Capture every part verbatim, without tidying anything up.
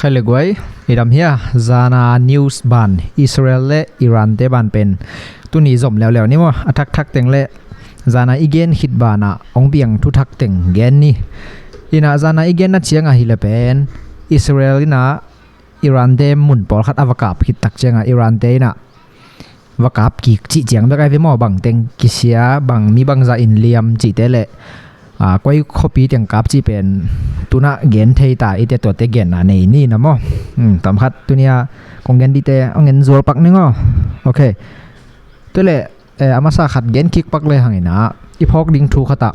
Hei le guai, i dam hia? Zana news ban, Israel le Iran te ban pen tuni zom leuleu ni maw, a thakthak teng le zana i gen khit banah hong piang thuthak teng gen ni. Inah zana i genna ciangah hi le pen Israel inah Iran te mun pawlkhat a va kap khit tak ciangah Iran te inah va kap kik cih ciang bek ai ve maw, bang teng kisia, bang mi bangzah in liam cihte le koi khuapi teng kap cih pen tunah gen thei ta i te, tuate genna nei ni na maw. Tamkhat tunia kong gen dite hong en zual pak ning aw. Ok. Tuale a masa khat gen kik pak le hanginah i phawk ding thu khatah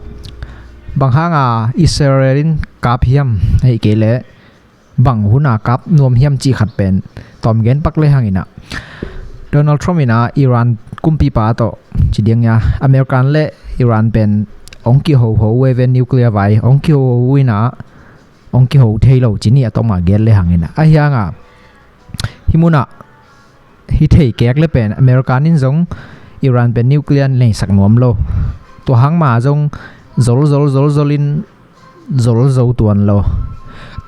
bang hanga Israel in kap hiam, ahih kei le bang huna kap nuam hiam cih khat pen tawm gen pak le hanginah Donald Trump inah Iran kumpipa tawh ci diang ia American le Iran pen hong kihoho uh e ve, nuclear vai hong kihoho uh inah hong kiho thei lo ci ni a tawma gen le hanginah. Ahi hanga hih munah hih thei kek le pen American in zong Iran pen nuclear neisak nuam lo. Tua hangma zong zol zol zol zol in zol zo tuan lo.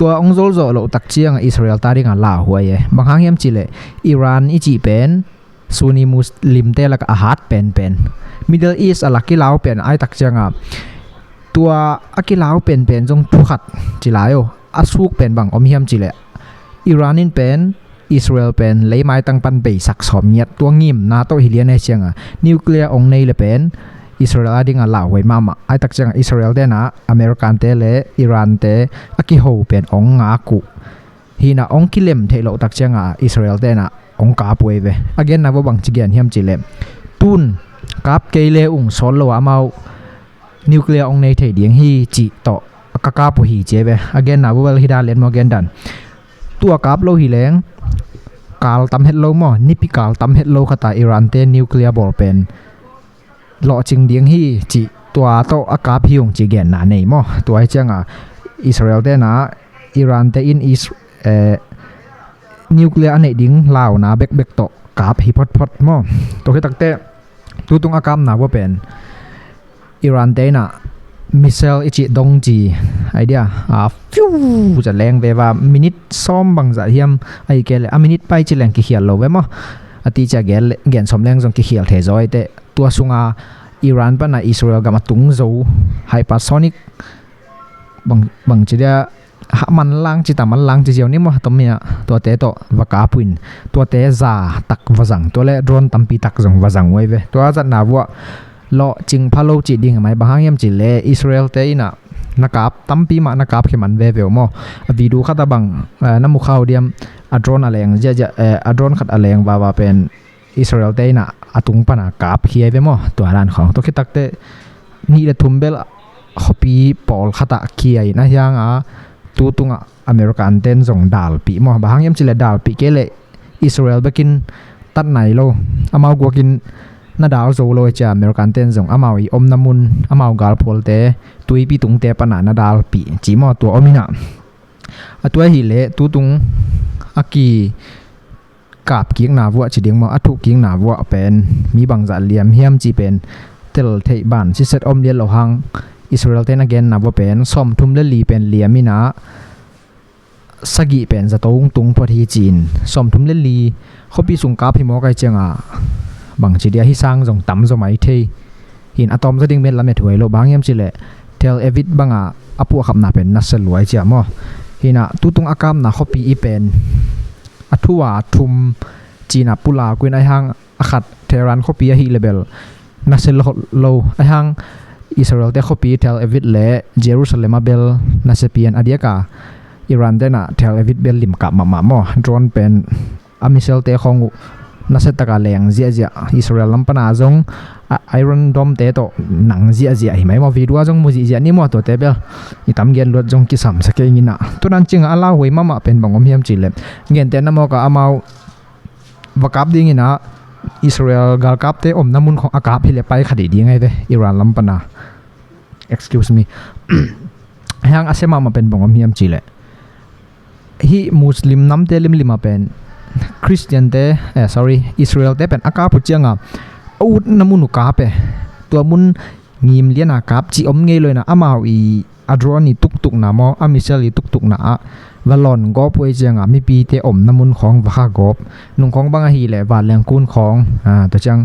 Tua hong zol zawh loh tak ciangah Israel ta dingah lauhuai e. Bang hang hiam cih leh Iran i cih pen Sunni Muslim te lakah a hat penpen, Middle East a lak kilau pen ai tak ciangah tua a kilau penpen zong thukhat ci lai aw. A suk pen bang om hiam cih leh Iran in pen Israel pen leimaitang pan beisak sawm ngiat, tua ngimna tawh hi lian e ciangah nuclear hong nei le pen Israel a dingah lauhuai mahmah. Ai tak ciangah Israel tenah American te le Iran te a kiho pen hong ngak uh. Hinah hong kilem theih loh tak ciangah Israel tenah hong kap uh e ve. A genna vua bang ci gen hiam cih leh tun kap kei le ung sawl lo ah amau nuclear hong nei thei ding hi cih tawh ka kap uh hi ci e ve. A genna vua bel hi dan lian maw, gen dan. Tua kap lo hi leng kal tam het lo maw, nipi kal tam het lo khatah Iran te nuclear bawl pen lawhcing ding hi cih tua tawh a kap hi ung ci genna nei maw. Tua hi ciangah Israel tenah Iran te in is eh, nuclear a neih ding launa bekbek tawh kap hi photphot maw. Tua khit takte tutung a kapna vua pen Iran te inah missile i cih dong ci idea a fiu ca leng veva minute sawm bangzah hiam, ahih kei leh a minute pai ci leng kikhial lo ve maw. A ti cia gen sawm leng zong kikhial thei zaw i teh. Tua sunga Iran pana Israel gam a tung zo hypersonic bang, bang ci dia ha manlang ci ta, manlang ci ziau ni maw, hatom mia tuate tawh va kap uh in tuate za tak va zang, tua le drone tampi tak zong va zang uh ai ve. Tua zatna vuah lawhcing pha lo cih ding a mai, bang hang hiam cih leh Israel te inah na kap tampi mah na kap khia man veve uh maw. A video khatah bang na mu kha uh diam, a drone a leng ziahziah, a drone khat a leng vava pen Israel te inah a tung pana kap khia ai ve maw. Tua dan khawng tua khit takte nih le thum bel khuapi pawlkhatah khia in a hianga tutungah American ten zong dalpih maw. Bang hang hiam cih leh dalpih kei leh Israel bekin tat nai lo. Amau guakin na dal zo lo e cia American ten zong amau i omna mun, amau galphualte, tuipi tungte pana na dalpih ci maw. Tua om inah a tua hi leh tutung a ki kap kikna vuah ci ding maw, a thuh kikna vuah pen mi bangzah liam hiam cih pen tel theih ban siset om lian lo hang, Israel ten a genna vuah pen sawmthum le li pen liam inah sagih pen zato tung phot hi ci-in, sawmthum le li khuapi sung kap hi mawk ai ciangah bang ci dia hi sang zong tam zaw mai thei. Hin a tawm zaw ding pen lamet huai lo, bang hang hiam cih leh Tel Aviv bangah a puahkhapna pen nasia lua ai cia maw. Hinah tutung a kapna khuapi i pen a thua thum cina pulak uh in, ai hang a khat Tehran khuapi ahi le bel nasia lo, lo. Ai hang Israel te khuapi Tel Aviv le Jerusalem a bel nasia pian a diaka Iran tenah Tel Aviv bel limkap mahmah maw. Drone pen a missile te khawng uh nasia taka leng ziahziah, Israel lam pana zong Iron Dome te tawh nang ziahziah hi mai maw. Video a zong mu zihziah ni maw, tuate bel i tam gen luat zong kisam sa kei nginah. Tunan cingah a lauhuai mahmah pen bang om hiam cih leh, gente na mawkah amau va kap dinginah Israel galkapte omna mun khawng a kap hi leh pai kha dih ding ai ve, Iran lam pana. Excuse me. Hiang a sia mahmah pen bang om hiam cih leh, hih Muslim namte limlim ah pen Christian te, eh, sorry, Israel te pen a kap uh ciangah a utna mun uh kap e. Tua mun ngim liana kap cih om ngei lo inah, amau i a drone i tuktukna maw, a missile i tuktukna ah va lawn gawp uh ei cianga mipite omna mun khawng va kha gawp. Nung khawng bang ahih leh vanleng kun khawng, tua ciang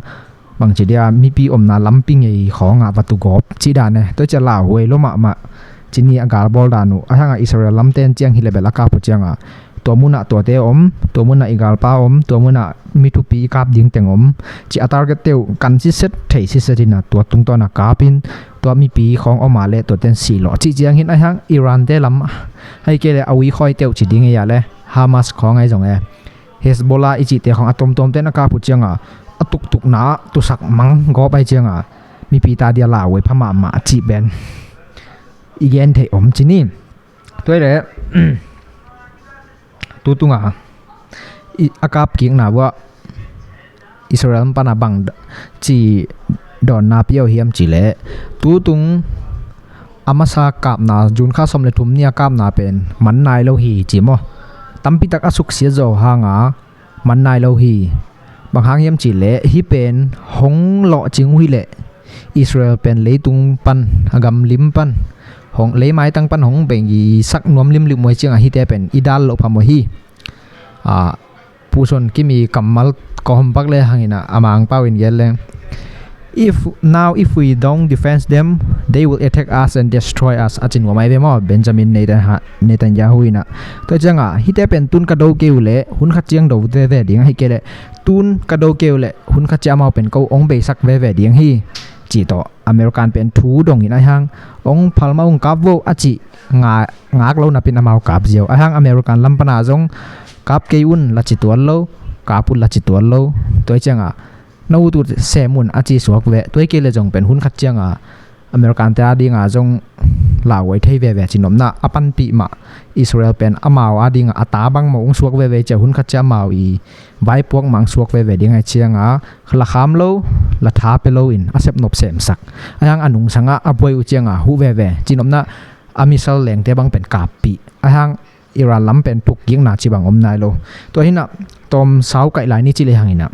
bangci dia mipi omna lampi ngei khawngah va tu gawp cih dan e. Tua cia lauhuai lo mahmah. Cini a galbawl dan uh a hangah Israel lamten ciang hi leh bel a kap uh cianga tua munah tuate om, tua munah i galpa om, tua munah mi thupi i kap ding teng om, ci a target teuh kan siset thei siset inah tua tungtawna kapin tua mipi khawng om a leh tuaten sih lawh cih ciangin a hang Iran te lam, ahih kei leh a ui khawi teuh ci ding ei a leh Hamas khawng ahi zong e, Hezbollah i cihte khawng a tomtomten a kap uh cianga a tuktukna tusak mang gawp ahi cianga mipi ta dia lauhuai pha mahmah cih pen i gen theih om cini. Tua hi leh tutunga a kap kikna vuah Israel pana bang ci dawnna pia uh hiam cih leh tutung a masa kapna June kha sawm le thum ni a kapna pen man nai lo hi ci maw? Tampitak a suksiat zaw hanga man nai lo hi. Bang hang hiam cih leh hih pen hong lawhcing uh hi leh Israel pen leitung pan a gamlim pan hong leimaitang pan hong bengsak nuam limlim uh hi cianga hihte pen i dal loh phamawh hi. Puson kimi kammal kawm pak le hangin a Mangpau in gen leng, if now if we don't defend them, they will attack us and destroy us, a ci nuam ahi ve maw Benjamin Netanyahu inah. Tua cianga hihte pen tun ka do kei uh leh hun khat ciang do veve ding ahih kei leh tun ka do kei uh leh hun khat ciang amau pen ko ong beisak veve ding hi ci tawh American pen thu dongin a hang ong phalma ong kap vo a ci ngak lo napin amau kap ziau a hang American lam pana zong kap kei un la ci tuan lo, kap un la ci tuan lo. Tua cianga na ut ut sem un a ci suak ve. Tua kei le zong pen hun khat cianga American te a dinga zong lauhuai thei veve ci nopna a panpih mah Israel pen amau a dinga a ta bang mah ung suak veve cia hun khat cia amau i vaipuak mah ung suak veve ding ahi cianga la kham lo, la tha pe lo in a sep nop semsak a hang a nungsanga a buai uh cianga huh veve ci nopna a missile lengte bang pen kappih a hang Iran lam pen tuk kikna ci bang om nai lo. Tua hinah tawm sau kaih lai ni ci le hanginah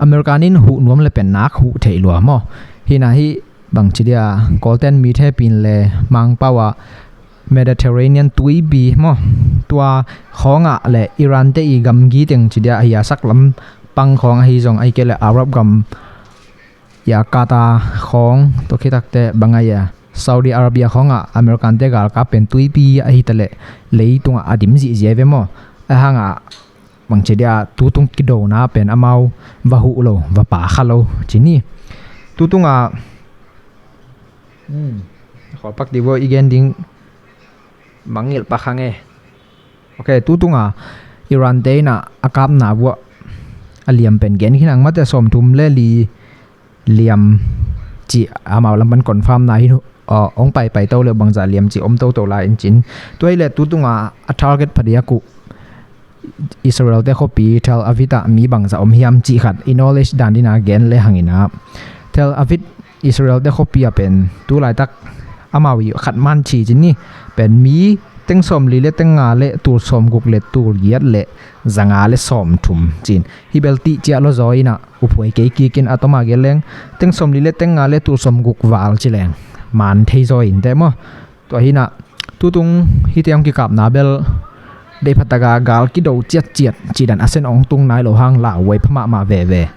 American in huh nuam le pen nak huh theih lua maw? Hinah hih bangci dia Kawlten mi thepin le Mangpau ah Mediterranean tuipi maw? Tua khawngah le Iran te i gamgi teng ci dia ahi a sak lam pang khawng ahi zong ahi kei le Arab gam ya Qatar khawng tua khitakte bang ahi a Saudi Arabia khawngah American te galkap pen tuipi ahi ta le leitungah a dim zihziai ve maw? A hangah bangci dia tutung kidona pen amau va huh lo, va pa kha lo ci ni. Tutunga hmm, kholpak divo i gen ding mangngilh pak hang e. Ok, tutunga Iran te inah a kapna vuah a liam pen gen khin ang mate sawmthum le li liam ci amau lam pan confirm na hi uh, ong paipai to le bangza liam ci om toto lai in cin. Tua hi le tutunga a target phadiak uh Israel te khuapi Tel Aviv ah mi bangza om hiam cih khat i knowledge dan dina gen le hanginah Tel Aviv Israel te khuapi ah pen tu laitak amau i khat man ci cin ni pen mi teng sawmli le teng nga le tul sawmguk le tul giat le zanga le sawmthum cin hi bel tih ciah lo zaw inah uphuai kei kikin a toma gel leng teng sawmli le teng nga le tul sawmguk val ci leng man thei zaw in te maw? Tua hinah tutung hite hong kikapna bel deihphataka gal kido ciatciat cidan a sen ong tung nai lo hang lauhuai pha mahmah veve.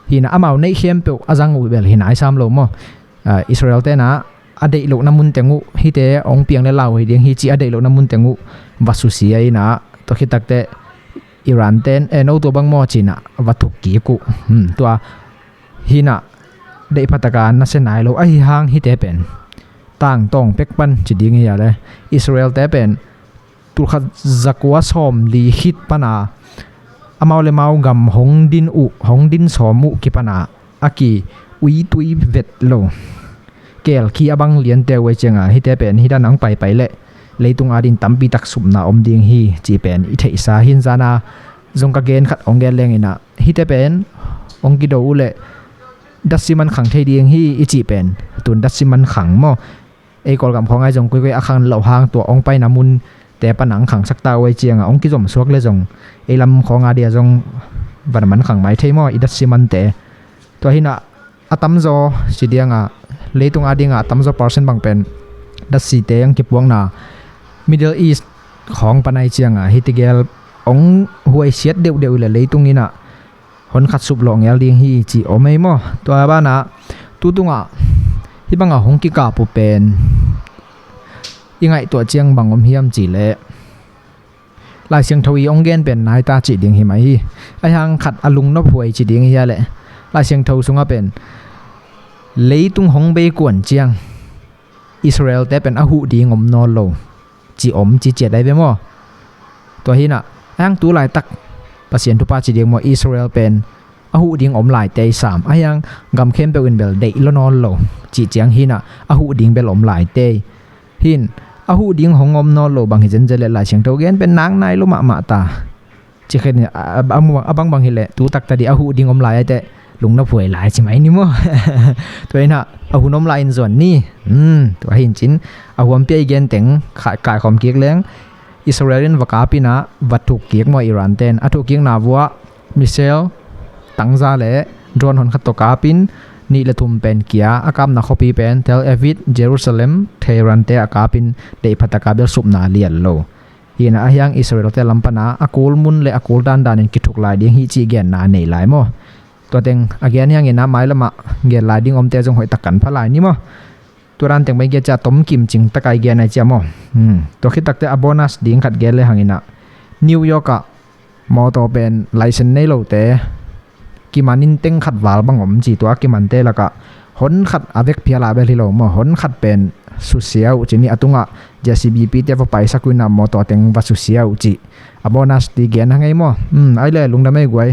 Hinah amau neih khempeuh a zang uh bel hi nai sam lo maw? Israel tenah a deih lohna mun teng uh hite ong piang le lauhuai ding hi ci a deih lohna mun teng uh va susia inah tua khitakte Iran ten e no tua bang maw cinah va thuk kik uh. Tua hinah deihphataka nasia nai lo ahi hang hite pen tangtawng pek pan ci ding hi a le Israel te pen tulkhat zakua sawmli khit pana amau le mau gam hong din uh hong din sawm uh kipana a ki uitui vet lo kelkhi a bang liante uh ahi cianga hite pen hidana hong paipai le leitung adin tampi tak supna om ding hi ci pen i theihsa hinzana zong ka gen khat hong gen lenginah hite pen hong kido uh le datsi man khang thei ding hi i cih pen tun datsi man khang maw? Ei Kawlgam khawng ahi zong kuikui a khang loh hang tua hong paina mun te pana hong khangsak ta uh ahi cianga hong kizom suak le zong ei lam khawnga dia zong van man khang mai thei maw i datsi mante. Tua hinah a tamzaw ci dianga leitung a dinga a tamzaw percent bang pen datsite ang kipuakna Middle East khawng panai cianga hiti gel ong huaisiat deuhdeuh ila leitung inah hon khat suplawh ngel ding hi ci om ei maw? Tua banah tutungah hibanga hong kikap uh pen i ngaihtuah ciang bang om hiam cihleh Lai Siangtho i ong gen pen naita cih ding hi mai hi. Aihang khat a lungnop huai cih ding hi a leh Lai Siangtho sungah pen leitung hong bei kuan ciang Israel te pen a huh ding om nawn lo ci om ci ciat ai ve maw? Tua hinah aihang tu laitak Pasian thupha cih ding maw, Israel pen a huh ding om lai tei sam aihang gam khempeuh in bel deih lo nawn lo cih ciang hinah a huh ding bel om lai tei hin a huh ding hong om nawn lo bang hi zenzen leh Lai Siangtho gen pen nang nai lo mahmah ta. Cikhen a bangbang hileh tu takta dih a huh ding om lai aiteh lungnop huai lai ci mai ni maw? Tua inah a hun om lai in zuan ni. Tua hin cin a huampia i gen teng kaikhawm kik leng Israel in va kapinah va thuk kik maw, Iran ten a thuk kikna vuah missile tangza le drone hon khat tawh kapin nih le thum pen kia a kapna khuapi pen Tel Aviv, Jerusalem, Tehran te a kapin deih phataka bel supna lian lo. Hinah ahiang Israel te lampana a kul mun le a kul dandanin kithuk lai ding hi cih genna nei lai maw? Tua teng a gen hianginah mailamah gen lai ding omte zong hoihtak kan pha lai ni maw? Tua dan teng bai gen cia tomkim cing takai gen ai cia maw? Tua khit takte a bonus ding khat gen le hanginah New York ah mawtaw pen license nei lote kimanin teng khat val bang om ci, tua kimante lakah hon khat a vek phial a bel hi lo maw, hon khat pen susia uh ci ni, a tungah J C B P te va paisak uh inah mawtaw teng va susia uh ci. A bonus ti gen hang ei maw? Ai le lungdam ei guai.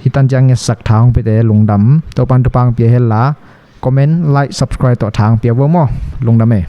Hitan ciang ngetsak tha hong piate lungdam. Topan thupang pia hella comment, like, subscribe tawh tha hong pia vo maw? Lungdam ei.